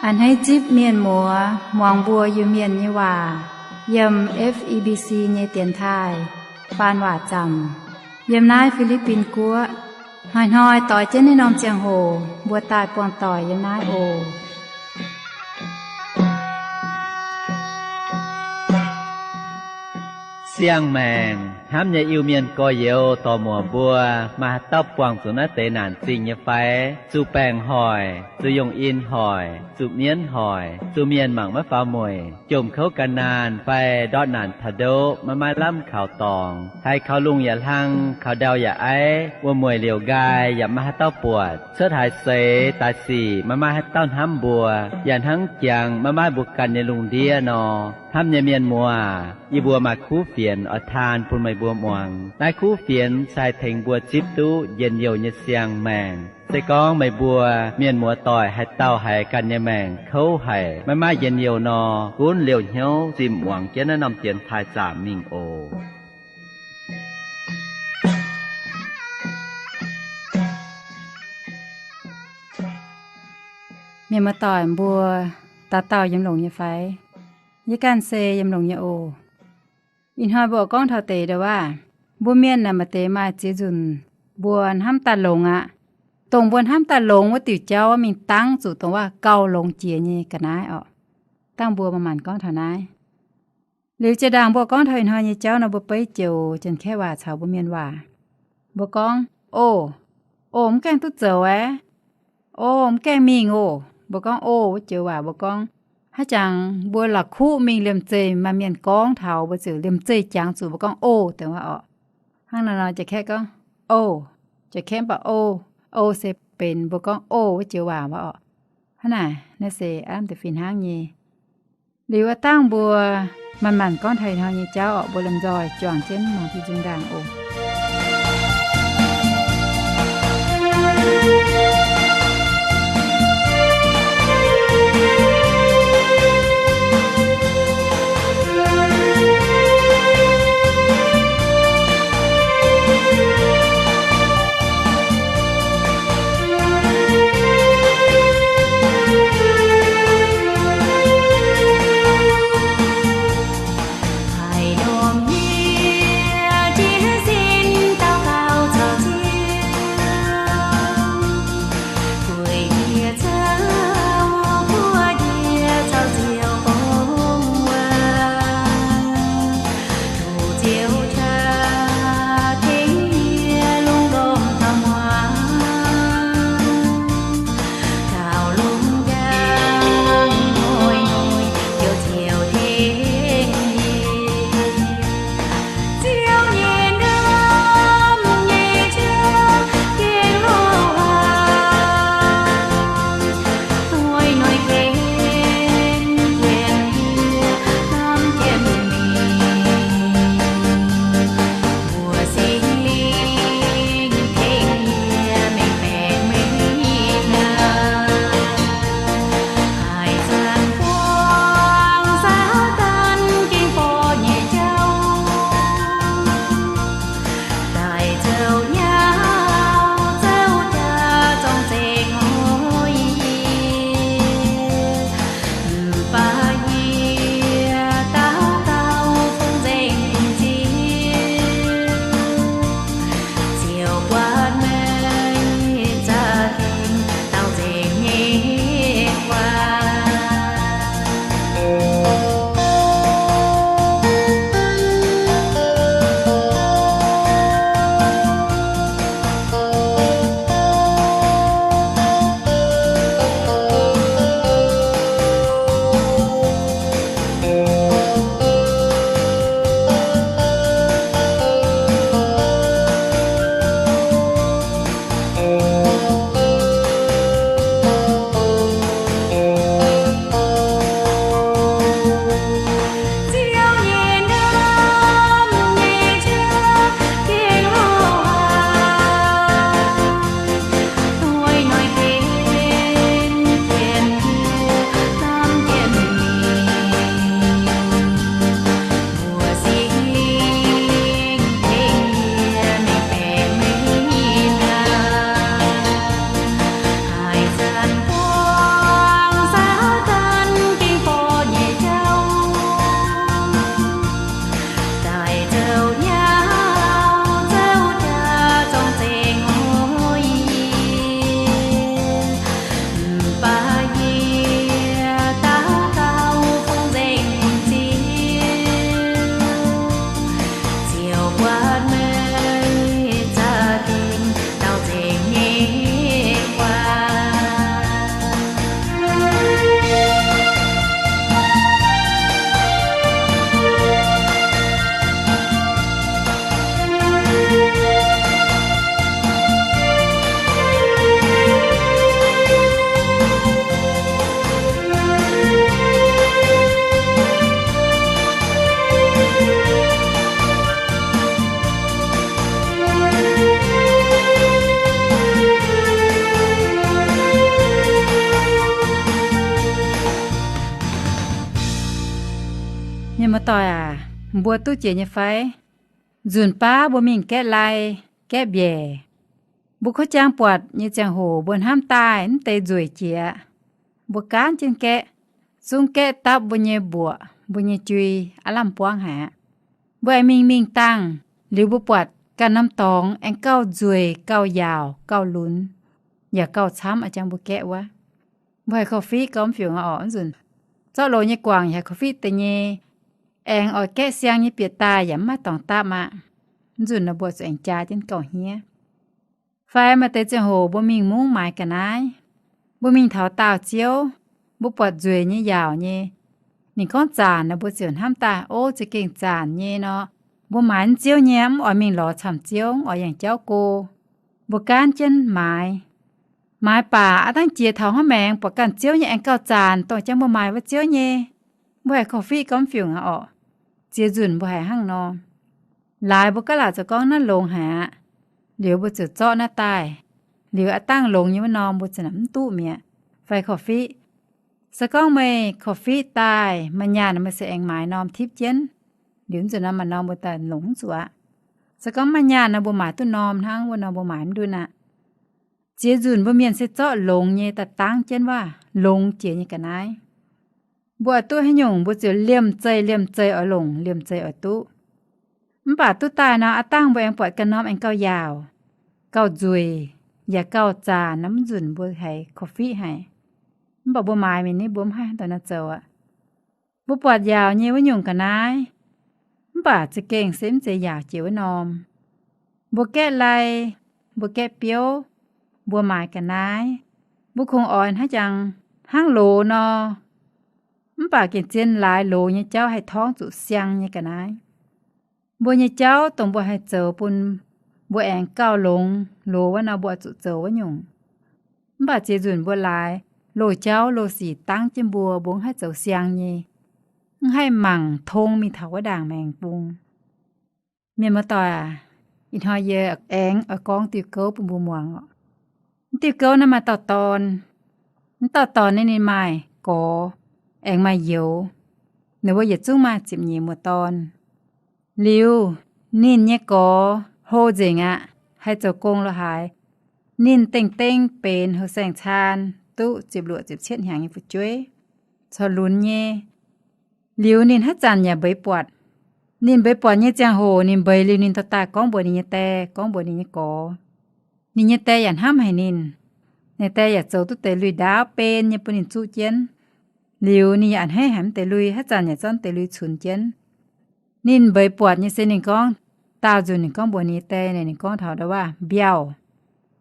A'hneiv zipv mienh muoz muangx mbuo Iu-Mienh nyei waac yiem F E B C nyei dienx taaih faan waac zaamc yiem naaiv Fi^li^bin Guoqv. Hnoi-hnoi doix jienv naaiv norm ziangh hoc mbuo daaih buangh doic yiem naaiv oc. Siang-maengc hnamv nyei Iu-Mienh gorx-youz dorc-muoc mbuo, maaih haaix dauh buangh zuqc naaiv deix naanc zingh nyei fai? Zuqc baengc hoic, zuqc yungh in hoic, zuqc mienv hoic, zuqc mienh mangc maiv faaux mueic, jomc kouv gan naanh fai ndortv naanc taux ndoqv maiv maaih lamh kaux dorngx, haiz kaux lungh yaac hlang, kaux ndau yaac aiv, wuom-mueic liouc nqaai yaac maiv maaih haaix dauh buatc, cuotv haaix seix daaih sic maiv maaih haaix dauh hnamv mbuo, yaac hnangv jangx maiv maaih mbuo ganh nyei lungh ndiev nor. Hnamv nyei mienh muoz, yie mbuo maaih kuv fienx oix taan bun meih mbuo muangx. Naaiv kuv fienx se haih tengx mbuo zipv duqv njien-youh nyei siang-maengc. Se gorngv meih mbuo mienh muoz-doic haaix dauh haiz ganh nyei maengc kouv haic, maiv maaih njien-youh nor, gunv liouh hnyouv zimh muangx jienv naaiv norm dienx taaih zaamc mingh oc. Mienh muoz-doic mbuo, dauh dauh yiem longx nyei fai? Yie ganh se yiem longx nyei oc. Ih hnoi mbuo gorngv taux deix ndau-waac, mbuo mienh naaic maaih deix maaih ziex nzunc mbuo hnamv daaih longx aqv. Dongh mbuo hnamv daaih longx wuov diuc jauv mingh dangv zuqc dongh waac gauh longx jiex nyei ga'naaiv orqc. Dangh mbuo manc-manc gorngv taux naaiv. Liuz jiex ndaangc mbuo gorngv taux ih hnoi nyei jauv nor, mbuo beiv joux Janx-Kaeqv waac caux mbuo mienh waac. Mbuo gorngv, Oh, oh, mv gaengh duqv zoux aeqv. Oh, mv gaengh mingh oc. Mbuo gorngv oh wuov joux waac mbuo gorngv, haaix jangx mbuo la'kuqv mingh liemh zeih maaih mienh gorngv taux, mbuo ziouc liemh zeih jangx zuqc mbuo gorngv oh deix waac orqc. Hnangv naaiv nor Janx-Kaeqv gorngv oh. Janx-Kaeqv mv baac oh, oh se benx mbuo gorngv oh wuov joux waac orqc. Hnangv naaic, naaiv se aav deix fih hnangv nyei. Liuz aav dangh mbuo manc-manc gorngv taux ih hnoi nyei jauv orqc, mbuo lomh nzoih juangc jienv mangc diuh nzung ndaangc oc. Mienh muoz-doic aac, mbuo duqv jiex nyei fai? Nzunc baav mbuo mingh gaeqv lai, gaeqv mbiaic, mbuo kuv jang buatc nyei ziangh hoc mbuo hnamv daaih mv deix nzueic jiex, mbuo gaanv jienv gaeqv, zungv gaeqv dapv mbuo nyei mbuoqc, mbuo nyei jui, aav lamh buangv haic aqv. Mbuo aengx mingh mingh dangh, liuz mbuo buatc ganh norm dorngx aengx gauh nzueic, gauh yaauc, gauh lunx, yaac gauh camv a'jang mbuo gaeqv wuov. Mbuo haiz korv-fiqv gormx fiungc aqv orqc. Nzunc zorqv loz nyei guangc yaac haiz korv-fiqv deix nyei, aengx oix gaeqv siang nyei bieqc daaih yaac mv maaih dorngx dapv aqv. Nzunc naaiv mbuo zuqc aengx jaa jienv gauh hniev. Fai maaih deix ziangh hoc mbuo mingh mungv maaiz ga'naaiv, mbuo mingh taux daauh ziouv, mbuo buatc nzueic nyei yaauc nyei, ninh gorngv zaanc nor, mbuo ziouc hnamv daaih, o, za'gengh zaanc nyei nor, mbuo maaiz mv ziouv nyei, mv oix mingh lorz camv ziouv, mv oix yangh jauv go. Mbuo gaanv jienv maaiz. Maaiz baac aav dangv jiex taux hnangv maengx buatc ganh ziouv nyei aengx gauh zaanc, dongh jang mbuo maaiz wuov ziouv nyei. Mbuo haiz korv-fiqv gormx fiungc aqv orqc. Ziex nzunc mbuo haiz hnangv nor, laaix mbuo gaav laatc zoux gorngv naaiv longx haic aqv. Liuz mbuo ziouc zorqv naaiv daaih. Liuz aav dangh longx nyei wuov norm mbuo ziouc mv duqv mi'aqv. Fai korv-fiqv, se gorngv meih korv-fiqv daaih, maaih nyaanh meih se aengx maaiz norm tipv jienv. Liuz nzunc naaiv maaih norm mbuo daaih longc mv zuqc aqv. Se gorngv maaih nyaanh nor mbuo maaiz duqv norm hnangv, wuov norm mbuo maaiz mv nduqv aqv. Ziex nzunc mbuo mienh se zorqv longx nyei daaih dangv jienv waac, longx jiex nyei ga'naaiv. Mbuo oix duqv haaix nyungc mbuo ziouc liemh zeih liemh zeih oix longc, liemh zeih oix duqv. Mv baac duqv daaih nor, aav dangh mbuo aengx buatc ganh norm aengx gauh yaauc, gauh nzueic, yaac gauh zaanc nor, mv nzunc mbuo haiz korv-fiqv haic. Mv baac mbuo maaiz mingh ni, mbuo mv haih hnangv daaih nor zoux aqv. Mbuo buatc yaauc nyei wuov nyungc ga'naaiv, mv baac za'gengh se mv zeiz yaauc jiex wuov norm. Mbuo gaeqv lai, mbuo gaeqv biouv, mbuo maaiz ga'naaiv, mbuo kungx oix hnangv jangx hnangv loz nor, mv baac gengh zien laaix loz nyei jauv haih torngv zuqc siang nyei ga'naaiv. Mbuo nyei jauv dongh mbuo haih zoux bun mbuo aengx gauh longx loz wuov nor, mbuo zuqc zoux wuov nyungc. Mv baac ziex nzunc mbuo laaix loz-jauv loz-sic dangv jienv mbuo, mbuo mv haih zoux siang nyei, mv haih mangc tong mingh taux wuov ndaangc maengx bung. Mienh muoz-doic aac, ih hnoi yie aengx oix gorngv diuh gouv bun mbuo muangx oc. Mv diuh gouv naaiv maaih dauh dorn. Mv dauh dorn naaiv ninh maaih gorx, aengx maaih youz. Ninh mbuo yietc zungv maaih ziepc nyeic muoz-dorn. Liuz, ninh nyei gorx hlo nzengc aqv, haih zoux gong lo haaix. Ninh dengh dengh benx houh saeng-caan duqv ziepc luoqc ziepc cietv hnyangx nyei fu'jueiv, corc lunx nyei. Liuz ninh haaix zanc yaac mbeix buatc. Ninh mbeix buatc nyei ziangh hoc ninh mbeix liuz ninh dorh daaih gorngv mbuox ninh nyei die, gorngv mbuox ninh nyei gorx. Ninh nyei die yaac hnamv haic ninh. Ninh die yaac zoux duqv deix lui-ndaauv ben nyei bun ninh zuqv jienv. Liuz ninh yaac a'hneiv haic mv deix lui, haaix zanc yaac zorqv mv deix lui cunx jienv. Ninh mbeix buatc nyei se ninh gorngv, daauh nzunc ninh gorngv mbuox ninh nyei die, ninh gorngv taux ndau waac mbiauh.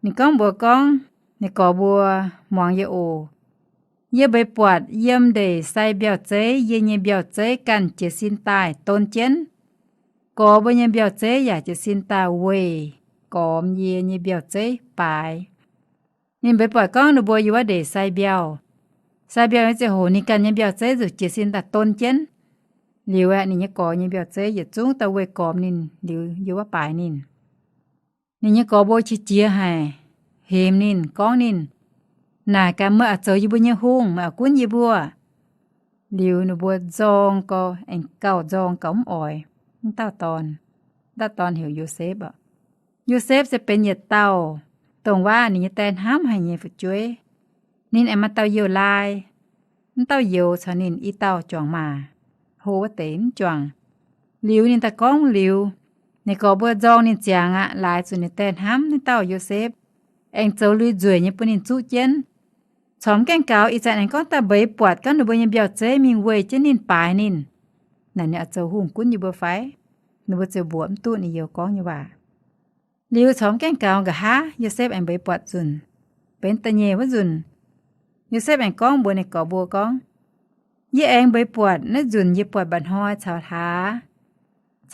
Ninh gorngv mbuox gorngv, ninh gorx mbuo, muangx yie oc. Yie mbeix buatc yiem ndeic sai mbiauh zeiv, yie nyei mbiauh zeiv ganh jiez sin daaih don jienv. Gorx mbuo nyei mbiauh zeiv yaac jiez sin daaih weih gormx yie nyei mbiauh zeiv baaix. Ninh mbeix buatc gorngv ninh mbuo yiem wuov ndeic sai mbiauh. Sai mbiauh nyei ziangh hoc ninh ganh nyei mbiauh zeiv zuqc jiez sin daaih don jienv. Liuz aeqv, ninh nyei gorx nyei mbiauh zeiv yietc zungv daaih weih gormx ninh liuz yiem wuov baaix ninh. Ninh nyei gorx mbuo qiex jiez haic, hemx ninh, gorngv ninh, naaic gaax meih oix zoux yie mbuo nyei hungh, meih oix gunv yie mbuo. Liuz ninh mbuo nzorng gau, aengx gauh nzorng gauh mv oix. Mv dauh dorn, dauh dorn heuc Yosepv oc. Yosepv se benx yietc dauh dongh waac ninh nyei die hnamv haic nyei fu'jueiv. Ninh aengx maaih dauh youh laai. Mv dauh youz caux ninh i dauh juangc maac, hlo wuov deix mv juangc. Liuz ninh daaih gorngv liuz, ninh gorx mbuo nzorng ninh ziangx aqv, laaix zuqc ninh die hnamv naaiv dauh Yosepv, aengx zoux lui nzueic nyei bun ninh zuqv jienv. Corc mv gaengh gaux, ih zanc aengx gorngv daaih mbeix buatc gorngv ninh mbuo nyei mbiauh zeiv mingh weih jienv ninh, baaix ninh. Naaic ninh oix zoux hungh gunv yie mbuo fai? Ninh mbuo ziouc mbuoqc mv duqv ninh youz gorngv nyei waac. Liuz corc mv gaengh gaux, nqa'haav Yosepv aengx mbeix buatc nzunc, benx da'nyeic wuov nzunc, Yosepv aengx gorngv mbuox ninh gorx mbuo gorngv, yie aengx mbeix buatc. Naaiv nzunc yie buatc mba'hnoi caux hlaax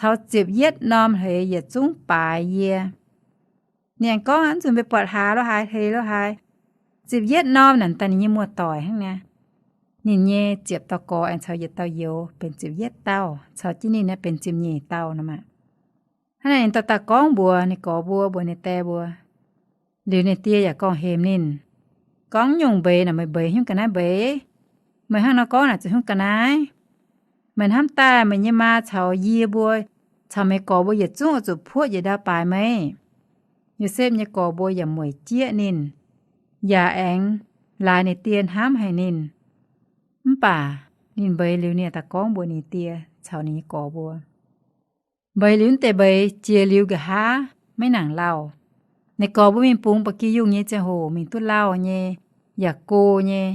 caux ziepc yietv norm hleix yietc zungv baaix yie. Ninh aengx gorngv, naaiv nzunc mbeix buatc hlaax lo haaix, hleix lo haaix, ziepc yietv norm naaic daaih ninh nyei muoz-doic hnangv naaic. Ninh nyei ziepc dauh gorx aengx caux yietc dauh youz benx ziepc yietv dauh, caux jienv ninh naaiv benx ziepc nyeic dauh nor maah. Hnangv naaic ninh dorh daaih gorngv mbuox ninh gorx mbuo, mbuox ninh die mbuo. Liuz ninh die yaac gorngv-hemx ninh, gorngv, nyungc mbeix naaic meih mbeix hnyouv ga'naaiv mbeix? Meih hnangv nor gorngv naaic zuqc hnyouv ga'naaiv? Meih hnamv daaih meih nyei maa caux yie mbuo caux meih gorx mbuo yietc zungv oix zuqc puotv yietc ndau baaix meih. Yosepv nyei gorx mbuo yaac mueic jieqv ninh, yaac aengx laaix ninh die hnamv haic ninh. Mv baac ninh mbeix liuz, ninh daaih gorngv mbuox ninh die caux ninh nyei gorx mbuo. Mbeix liuz, deix mbeix jiex liuz nqa'haav maiv nangc lauh. Ninh gorx mbuo mingh bungx ba'gi yungh nyei ziangh hoc mingh duqv lauh nyei, yaac go nyei.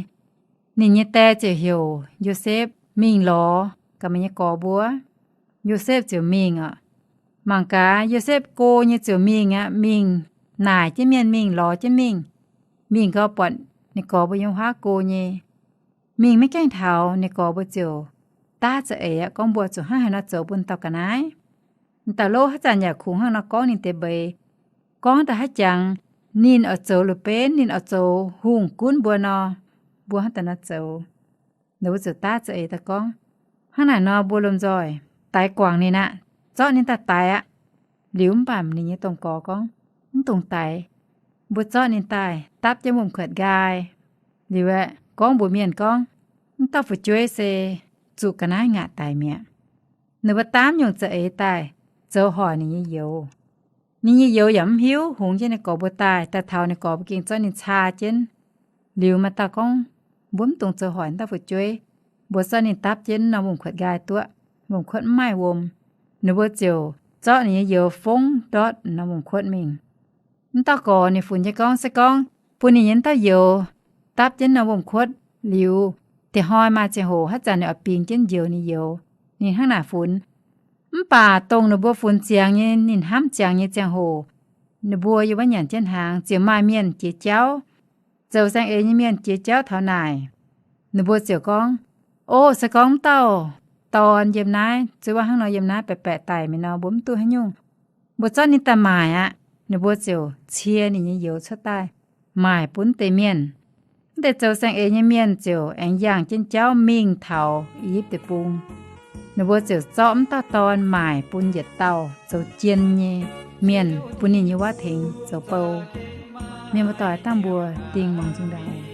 Ninh nyei die ziouc heuc Yosepv mingh lorz gaax meih nyei gorx mbuo. Yosepv ziouc mingh aqv. Mangc gaax, Yosepv go nyei ziouc mingh aqv. Mingh naaic jienv mienh mingh, lorz jienv mingh. Mingh gau buatc ninh gorx mbuo yiem wuov go nyei. Mingh maiv gaengh taux, ninh gorx mbuo ziouc daav za'eix aqv, gorngv, Mbuo zuqc hnangv haaix nor zoux bun dauh ga'naaiv? M'dauh lov haaix zanc yaac kungx hnangv nor gorngv ninh deix mbeix. Gorngv daaih haaix jangx ninh oix zoux la'benv, ninh oix zoux hungh gunv mbuo nor, mbuo hnangv daaih nor zoux. Ninh mbuo ziouc daav za'eix daaih gorngv, Hnangv naaic nor mbuo lomh nzoih daix guangc ninh aqv, zorqv ninh daaih daix aqv. Liuz mv baac ninh nyei domh gorx gorngv, Mv dungx daix. Mbuo zorqv ninh daaih dapv jienv wuom-kuotv nqaai. Liuz aeqv, gorngv mbuox mienh gorngv, Mv dauh fu'jueiv se zuqc ga'naaiv ngaatc daic mi'aqv. Ninh mbuo daamv nyungc za'eix daaih zoux hoic ninh nyei youz. Ninh nyei youz yaac mv hiuv, hungx jienv ninh gorx mbuo daaih, daaih taux ninh gorx mbuo gengh zorqv ninh caa jienv. Liuz maaih dauh gorngv, Mbuo mv dungx zoux hoic dauh fu'jueiv. Mbuo zorqv ninh dapv jienv norm wuom-kuotv nqaai duqv, wuom-kuotv mv maaih wuom. Ninh mbuo ziouc zorqv ninh nyei youz fongv ndortv norm wuom-kuotv mingh. Mv dauh gorx ninh funx jienv gorngv, Se gorngv bun ninh nyei mv dauh youz dapv jienv norm wuom-kuotv liuz, da'hnoi maaih ziangh hoc haaix zanc ninh oix bingx jienv njoux ninh youz, ninh hnangv naaic funx. Mv baac dongh ninh mbuo funx ziangx nyei, ninh hnamv ziangx nyei ziangh hoc, ninh mbuo yiem wuov nyanc jienv hnaangx, ziouc maaih mienh jiex jauv. Zoux saeng-eix nyei mienh jiex jauv taux naaic, ninh mbuo ziouc gorngv, O, se gorngv mv dauh dorn yiem naaiv, zuov hnangv nor yiem naaiv baeqc baeqc daic mi'aqv nor, mbuo mv duqv haaix nyungc. Mbuo zorqv ninh daaih maaic aqv. Ninh mbuo ziouc cie ninh nyei youz cuotv daaih maaic bun deix mienh. Mv deix zoux saeng-eix nyei mienh ziouc aengx yangh jienv jauv mingh taux I^yipv Deic-Bung. Ninh mbuo ziouc zorqv mv dauh dorn maaic bun yietc dauh zoux jien nyei mienh, bun ninh nyei wuov tengx zoux bou. Mienh muoz-doic, dangh mbuo dingh muangx nzung ndaangc.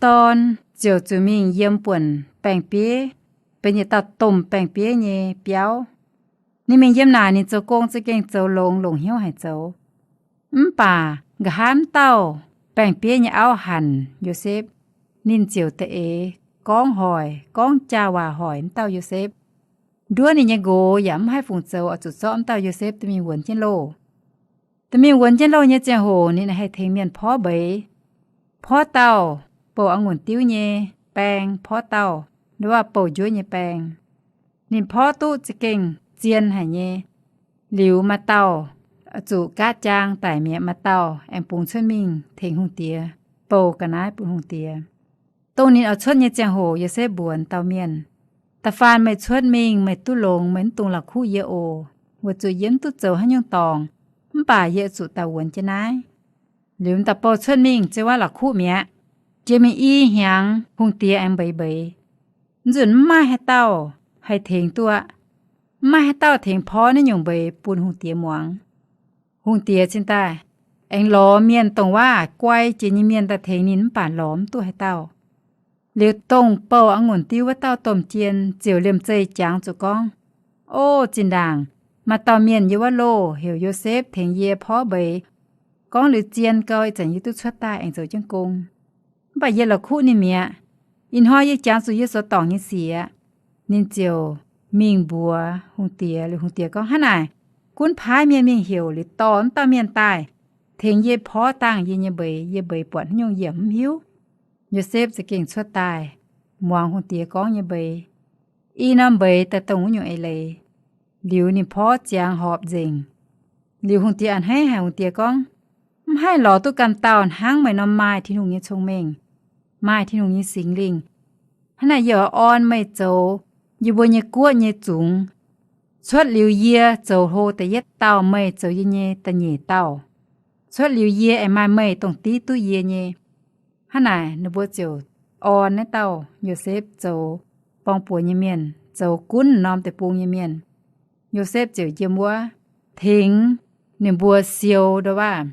dorn ziouc zuqc mingh yiem buonc baeng-bieiv, benx yietc dauh domh baeng-bieiv nyei biauv. Ninh mingh yiem naaic ninh zoux gong za'gengh zoux longx, longc hnyouv haic zoux. Mv baac nqa'haav m'dauh baeng-bieiv nyei auv hanc Yosepv, ninh ziouc da'eix gorngv hoic, gorngv jaa waac hoic m'dauh Yosepv. Nduov ninh nyei nqox yaac mv haih fungc zoux oix zuqc zorqv m'dauh Yosepv dorh mingh wuonx jienv loh. Dorh mingh wuonx jienv loh nyei ziangh hoc ninh haih tengx mienh porv mbeix. Porv dauh bouh a'ngunc diuv nyei baeng, porv dauh nduov bouh njuov nyei baeng. Ninh porv duqv za'gengh zien haic nyei. Liuz maaih dauh zuqc gaatv jaang daic mi'aqv, maaih dauh aengx bungx cuotv mingh tengx hungh diex bouh ga'naaiv bun hungh diex. Dongh ninh oix cuotv nyei ziangh hoc Yosepv mbuox dauh mienh, Da'faanh meih cuotv mingh meih duqv longx, meih mv dungx la'kuqv yie oc. Weic zuqc yie mv duqv zoux haaix nyungc dorngc, mv baac yie zuqc daaih wuonx jienv naaiv. Liuz dauh bouh cuotv mingh ziouc waac la'kuqv mi'aqv. Jiex mingh i hnyangx hungh diex aengx mbeix mbeix. Nzunc mv maaih haaix dauh haih tengx duqv aqv. Mv maaih haaix dauh tengx porv naaiv nyungc mbeix bun hungh diex muangx. Hungh diex cingx daaih aengx lorz mienh dongh waac guai jiex nyei mienh daaih tengx ninh mv baac lorz mv duqv haaix dauh. Liuz dongh bouh a'ngunc diuv wuov dauh domh jien ziouc liemh zeih jangx zuqc gorngv, O zinh ndaangc, maaih dauh mienh yiem wuov loh heuc Yosepv tengx yie porv mbeix, gorngv liuz zien gau ih zanc yie duqv cuotv daaih aengx zoux jienv gong. Mv baac yie la'kuqv ninh mi'aqv. Ih hnoi yie jangx zuqc yie zoux dorngc nyei sic aqv. Ninh ziouc mingh mbuox hungh diex. Liuz hungh diex gorngv, Hnangv naaic, gunv paaiv mienh mingh heuc liuz dorh wuov dauh mienh daaih tengx yie porv dangh yie nyei mbeix. Yie mbeix buatc haaix nyungc yie mv hiuv. Yosepv za'gengh cuotv daaih muangx hungh diex gorngv nyei mbeix. I norm mbeix daaih dongh wuov nyungc eix leiz. Liuz ninh porv ziangx horpc nzengc. Liuz hungh diex a'hneiv haic, hungh diex gorngv, Mv haih lorz duqv ganh dauh hnangv meih norm maaih Tin-Hungh nyei cong-mengh, maaih Tin-Hungh nyei Singx Lingh. Hnangv naaic yie oix orn meih zoux yie mbuo nyei guoqv nyei zungx. Cuotv liuz yie zoux hlo da'yietv dauh, meih zoux yie nyei da'nyeic dauh. Cuotv liuz yie aengx maaih meih dongh div duqv yie nyei. Hnangv naaic ninh mbuo ziouc orn naaiv dauh Yosepv zoux borng-buoz nyei mienh, zoux gunv norm deic-bung nyei mienh. Yosepv ziouc yiem wuov tengx ninh mbuo siou ndo waav,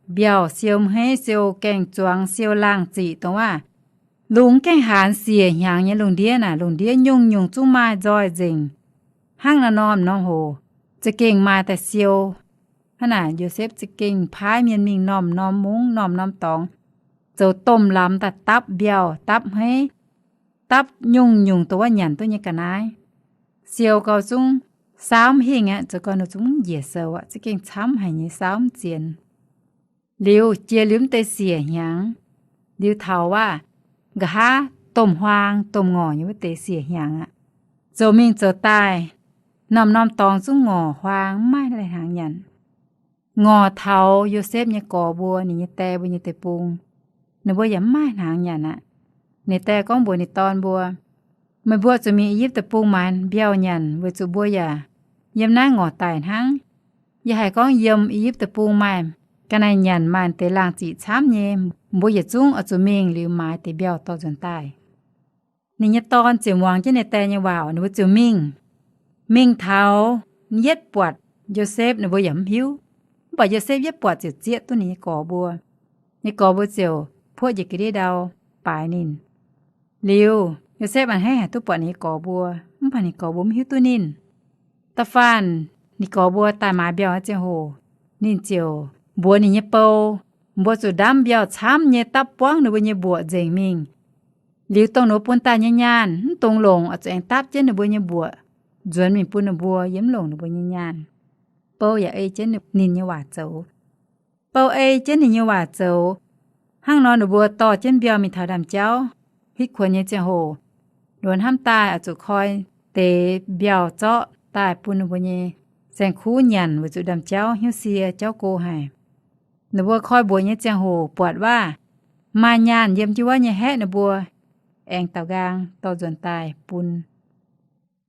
mbiauh siou hmeiv, siou gaeng-zuangx, siou laangh ziqc dongh waav. Lungh gaengh haanz siec hnyangx nyei lungh ndiev naaic, lungh ndiev nyungc-nyungc zungv maaih nzoih nzengc. Hnangv naaiv norm norm hoc za'gengh maaih daaih siou. Hnangv naaic Yosepv za'gengh paaiv mienh mingh norm norm mungv, norm norm dorngx, zoux domh lamz daaih dapv mbiauh, dapv hmeiv, dapv nyungc-nyungc dongh wuov nyanc duqv nyei ga'naaiv. Siou gau zungv saauv mv hingh aqv, zoux gau ninh zungv njiec sou aqv, za'gengh camv haic nyei, saauv mv zienx. Liuz jiex liuz mv deix siec hnyangx, liuz taux waav, nqa'haav domh huaang domh ngorc nyei wuov deix siec hnyangx aqv. Zoux mingh zoux daaih, norm norm dorngx zungv ngorc huaang, mv maaih lai-hnaangx nyanc. Ngorc taux Yosepv nyei gorx mbuo, ninh nyei die mbuo nyei deic-bung, ninh mbuo yaac mv maaih hnaangx nyanc aqv. Ninh die gorngv mbuox ninh dorn mbuo, Meih mbuo zuqc mingh I^yipv Deic-Bung maaiz mbiauh nyanc, weic zuqc mbuo yaac yiem naaiv ngorc daic hnangv. Yie haih gorngv yiem I^yipv Deic-Bung maaih ga'naaiv nyanc, maaih deix laangh ziqc camv nyei. Mbuo yietc zungv oix zuqc mingh liuz maaiz deix mbiauh dorh nzuonx daaih. Ninh nyei dorn ziouc muangx jienv ninh die nyei waac, ninh mbuo ziouc mingh. Mingh taux, yietv buatc Yosepv ninh mbuo yaac mv hiuv. Mv baac Yosepv yietv buatc ziouc zieqv duqv ninh nyei gorx mbuo. Ninh nyei gorx mbuo ziouc puoqv njiec ga'ndiev ndau baaix ninh. Liuz Yosepv a'hneiv haic duqv buatc ninh nyei gorx mbuo, mv baac ninh gorx mbuo mv hiuv duqv ninh. Da'faanh ninh gorx mbuo daaih maaiz mbiauh nyei ziangh hoc, ninh ziouc mbuox ninh nyei bou, mbuo zuqc ndaamv mbiauh camv nyei dapv buangv ninh mbuo nyei mbuoqc nzengc mingh. Liuz dongh ninh mbuo bun daaih nyei nyaanh mv dungx longc, oix zuqc aengx dapv jienv ninh mbuo nyei mbuoqc nzuonx mingh bun ninh mbuo, yie mv longc ninh mbuo nyei nyaanh. Bou yaac ei jienv ninh nyei waac zoux. Bou ei jienv ninh nyei waac zoux. Hnangv nor ninh mbuo dorh jienv mbiauh mingh taux ndaamv-jauv hitv kuonx nyei ziangh hoc, nduov hnamv daaih oix zuqc koi deix mbiauh zorqv daaih bun ninh mbuo nyei saeng-kuv nyanc weic zuqc ndaamv-jauv hnyouv sie jauv go haic. Ninh mbuo koi mbuoqc nyei ziangh hoc buatc waav maaih nyaanh yiem jienv wuov nyei haeqv ninh mbuo, aengx daaux nqaang dorh nzuonx daaih bun.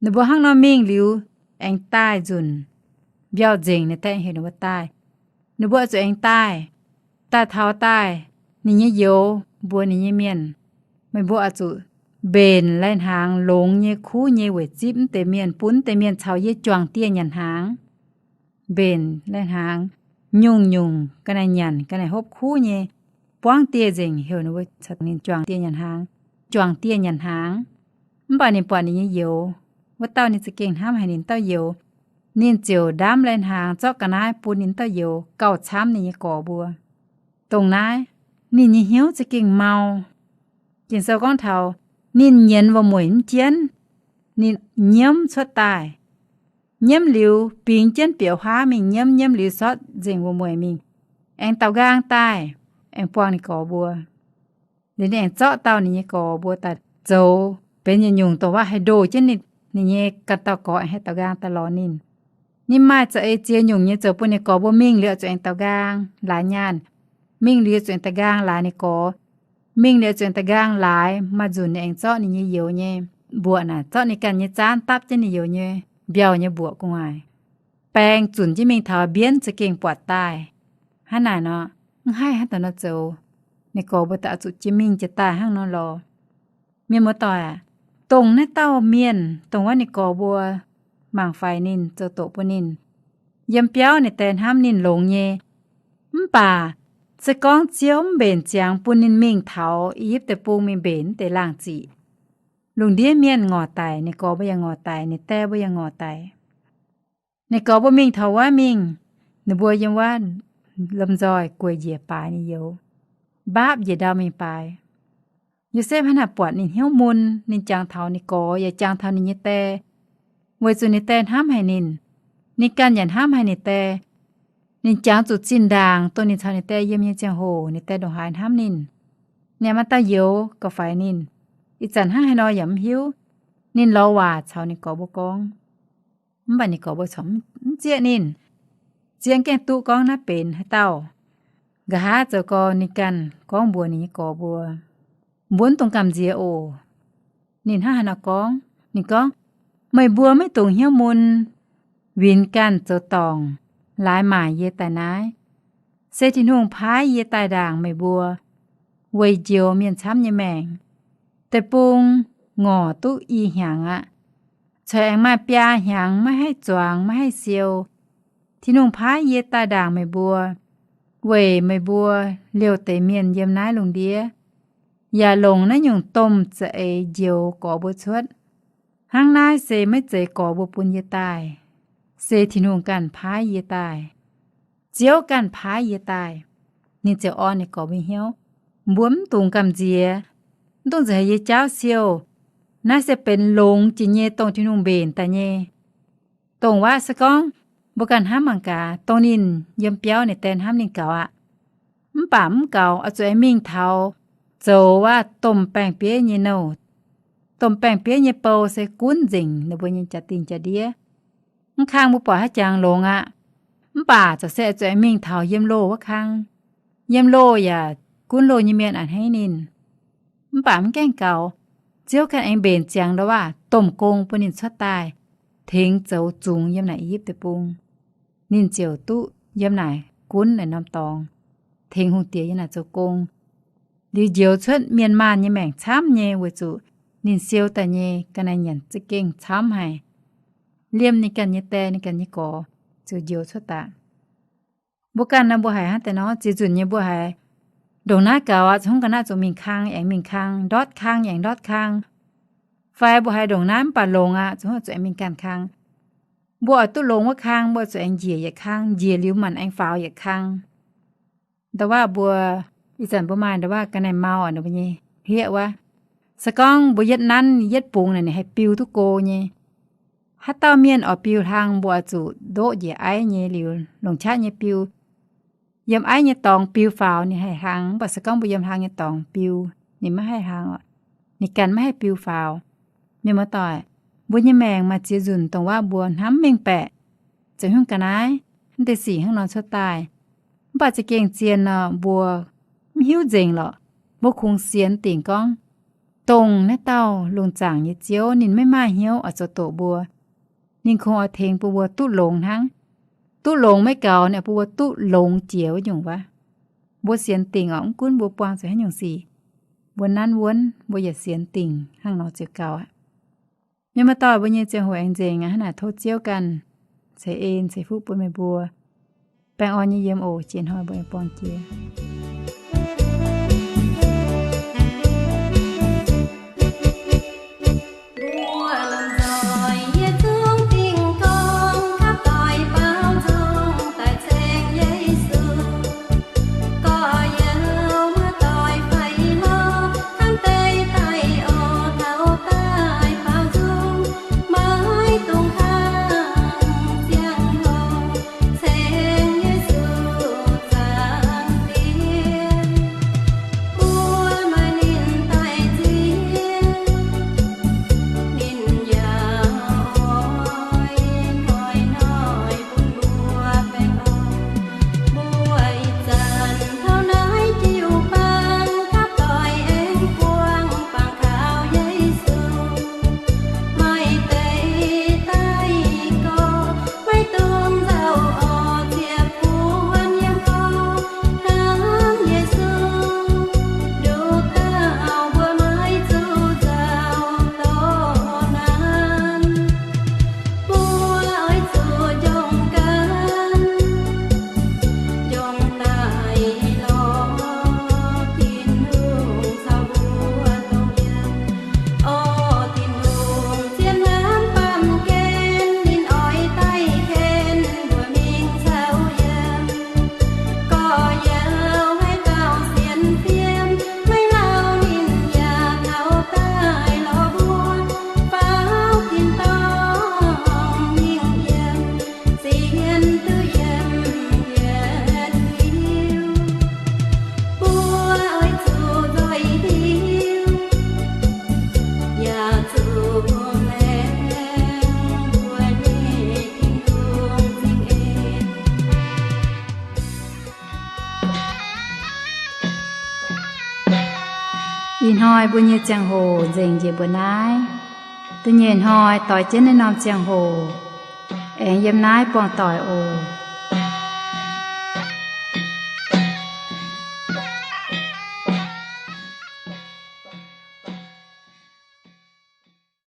Ninh mbuo hnangv nor mingh liuz, aengx daaih nzunc, mbiauh nzengc, ninh die heuc ninh mbuo daaih. Ninh mbuo oix zuqc aengx daaih. Daaih taux daaih, ninh nyei youz mbuox ninh nyei mienh, meih mbuo oix zuqc mbenc lai-hnaangx longx nyei kuv nyei weic zipv mv deix mienh, bun mv deix mienh caux yie juangc dieh nyanc hnaangx. Mbenc lai-hnaangx nyungc-nyungc ga'naaiv nyanc, ga'naaiv hopv kuv nyei. buangv dieh nzengc, heuc ninh mbuo caux ninh juangc dieh nyanc hnaangx. Juangc dieh nyanc hnaangx, mv baac ninh buatc ninh nyei youz, wuov dauh ninh za'gengh hnamv haic ninh dauh youz, ninh ziouc ndaamv lai-hnaangx zorqv ga'naaiv bun ninh dauh youz gauh camv ninh nyei gorx mbuo. Dongh naaiv, ninh nyei hnyouv za'gengh mau. Ging-Sou gorngv taux ninh nyienz wuom-mueic mv jienv, ninh nyiemv cuotv daaih. Nyiemv liuz bingx jienv biaux huaav mingh nyiemv, nyiemv liuz sortv nzengc wuom-mueic mingh, aengx daaux nqaang daaih, aengx buangh ninh gorx mbuo. Liuz ninh aengx zorqv dauh ninh nyei gorx mbuo daaih zoux benx yietc nyungc dongh waac haih ndoh jienv ninh, ninh nyei ganh dauh gorx aengx haih daaux nqaang daaih lorz ninh. Ninh maaih za'eix ziex nyungc nyei zoux bun ninh gorx mbuo mingh liuz zuqc aengx daaux nqaang laaix nyaanh, mingh liuz zuqc aengx daaux nqaang laaix ninh gorx, mingh liuz zuqc aengx daaux nqaang laaix maaih nzunc ninh aengx zorqv ninh nyei youz nyei mbuoqc naaic, zorqv ninh ganh nyei zaanv dapv jienv ninh youz nyei mbiauh nyei mbuoqc gu'nguaaic. Baeng zunc jienv mingh taux mbienv za'gengh buatc daaih. Hnangv naaic nor, mv haih hnangv daaih nor zoux. Ninh gorx mbuo daaih oix zuqc jiex mingh jiex daaih hnangv nor lorz. Mienh muoz-doic aac, dongh naaiv dauh mienh, dongh wuov ninh gorx mbuo mangc faix ninh, zoux doqc bun ninh, yiem biauv ninh die hnamv ninh longx nyei. Mv baac se gorngv Ziouv mv mbenc ziangx bun ninh mingh taux I^yipv Deic-Bung mingh mbenc wuov deix laangh ziqc, lungh ndiev mienh ngorc daic, ninh gorx mbuo yaac ngorc daic, ninh die mbuo yaac ngorc daic. Ninh gorx mbuo mingh taux wuov mingh, ninh mbuo yiem wuov lomh nzoih gueic njiec baaix ninh youz, mbaapv njiec ndau mingh baaix. Yosepv hnangv naaic buatc ninh hnyouv mun, ninh jangx taux ninh gorx yaac jangx taux ninh nyei die, weic zuqc ninh die hnamv haic ninh, ninh ganh yaac hnamv haic ninh die. Ninh jangx zuqc zinh ndaangc dongh ninh caux ninh die yiem nyei ziangh hoc ninh die ndongc haaix hnamv ninh. Ninh maaih dauh youz gauh faix ninh. Ih zanc hnangv haaix nor yaac mv hiuv. Ninh lorz waac caux ninh gorx mbuo gorngv, mv baac ninh gorx mbuo corc mv zieqv ninh. Zien gaengh duqv gorngv naaiv benx haaix dauh. Nqa'haav zoux gorx ninh ganh gorngv mbuox ninh nyei gorx mbuo, mbuo mv dungx gamh nziex oc. Ninh hnangv haaix nor gorngv? Ninh gorngv, meih mbuo maiv dungx hnyouv mun, winx ganh zoux dorngc laaix maaic yie daaih naaiv. Se Tin-Hungh paaiv yie daaih ndaangc meih mbuo weic njoux mienh camv nyei maengc. Deic-bung ngorc duqv i hnyangx aqv. Corc aengx maaih biaa hnyangx maiv haih zuangx maiv haih siou. Tin-Hungh paaiv yie daaih ndaangc meih mbuo weic meih mbuo liouh deix mienh yiem naaiv lungh ndiev yaac longc naaiv nyungc domh za'eix njoux gorx mbuo cuotv. Hnangv naaiv se maiv zeiz gorx mbuo bun yie daaih, se Tin-Hungh ganh paaiv yie daaih. Ziouv ganh paaiv yie daaih. Ninh ziouc orn ninh gorx mbuo hnyouv, mbuo mv dungx gamh nziex, mv dungx nzengc haiz yie jaauv siou. Naaiv se benx longx jiex nyei dongh Tin-Hungh mbenc daaih nyei. Dongh waac se gorngv mbuo ganh hnamv mangc gaax, dongh ninh yiem biauv ninh die hnamv ninh gaux aqv. Mv baac mv gaux oix zuqc aengx mingh taux zoux waac domh baeng-bieiv nyei nouh. Domh baeng-bieiv nyei bou se gunv nzengc ninh mbuo nyei jaa-dingh jaa-ndiev. Mv kang mbuo buatc haaix jangx longx aqv. Mv baac za'gengh se oix zuqc aengx mingh taux yiem loh wuov kang. Yiem loh yaac gunv loh nyei mienh a'hneiv ninh. Mv baac mv gaengh gaux, Ziouv ganh aengx mbenc ziangx ndo waac domh gong bun ninh cuotv daaih, tengx zoux zungx yiem naaic I^yipv Deic-Bung. Ninh ziouc duqv yiem naaic gunv naaic norm dorngx, tengx hungh diex yiem naaic zoux gong. Liuz njoux cuotv mienh maanh nyei maengc camv nyei weic zuqc ninh siou daaih nyei ga'naaiv nyanc za'gengh camv haic. Liemh ninh ganh nyei die, ninh ganh nyei gorx ziouc njoux cuotv daaih. Mbuo ganh nor mbuo haiz hnangv deix nor, ziex nzunc nyei mbuo haiz ndongc naaiv gaux aqv, zuqc hungv ga'naaiv zuqc mingh kang aengx mingh kang, ndortv kang aengx ndortv kang. Fai mbuo haiz ndongc naaiv mv baac longx aqv, zuqc hungv zuqc aengx mingh ganh kang. Mbuo oix duqv longx wuov kang, mbuo zuqc aengx njiec yietc kang, njiec liuz manc aengx faaux yietc kang. Ndo waac mbuo, ih zanc mbuo maaih ndo waac ga'naaiv mau aqv, ninh mbuo nyei hlieqv wuov. Se gorngv mbuo yietv nanv yietv bungx naaic, ninh haih biu duqv go nyei. Haaix dauh mienh oix biu hlang, mbuo oix zuqc ndoqv njiec aiv nyei liuz longc qaqv nyei biu. Yiem aiv nyei dorngx biu faaux ninh haih hlang, mv baac se gorngv mbuo yiem hlang nyei dorngx biu, ninh maiv haih hlang oc. Ninh ganh maiv haih biu faaux. Mienh muoz-doic, mbuo nyei maengc maaih ziex nzunc dongh waac mbuo hnamv mengh baeqc, zoux hnyouv ga'naaiv, mv deix sic hnangv nor cuotv daaih. Mv baac za'gengh zien nor mbuo mv hiuv nzengc lorqc. Mbuo kungx sienx dingc gorngv, dongh naaiv dauh lungh zaangc nyei Ziouv ninh maiv maaih hnyouv oix zoux doqc mbuo. Ninh kungx oix tengx bun mbuo duqv longx hnangv. Duqv longx maiv gaux, ninh bun mbuo duqv longx jiex wuov nyungc wuov. Mbuo sienx dingc oc, mv gunv mbuo buangh zuqc haaix nyungc sic, mbuo nanv wuonv mbuo yaac sienx dingc hnangv nor ziouc gaux aqv. Mienh muoz-doic, mbuo nyei ziangh hoc aengx nzengc aqv. Hnangv naaic tov Ziouv ganh ceix en ceix fuqv bun meih mbuo. Baengh orn nyei yiem oc. Jiex hnoi mbuo aengx buangh jiex. Ih hnoi mbuo nyei ziangh hoc nzengc njiec mbuo naaiv. Da'nyeic hnoi doix jienv naaiv norm ziangh hoc, aengx yiem naaiv buangh doic oc.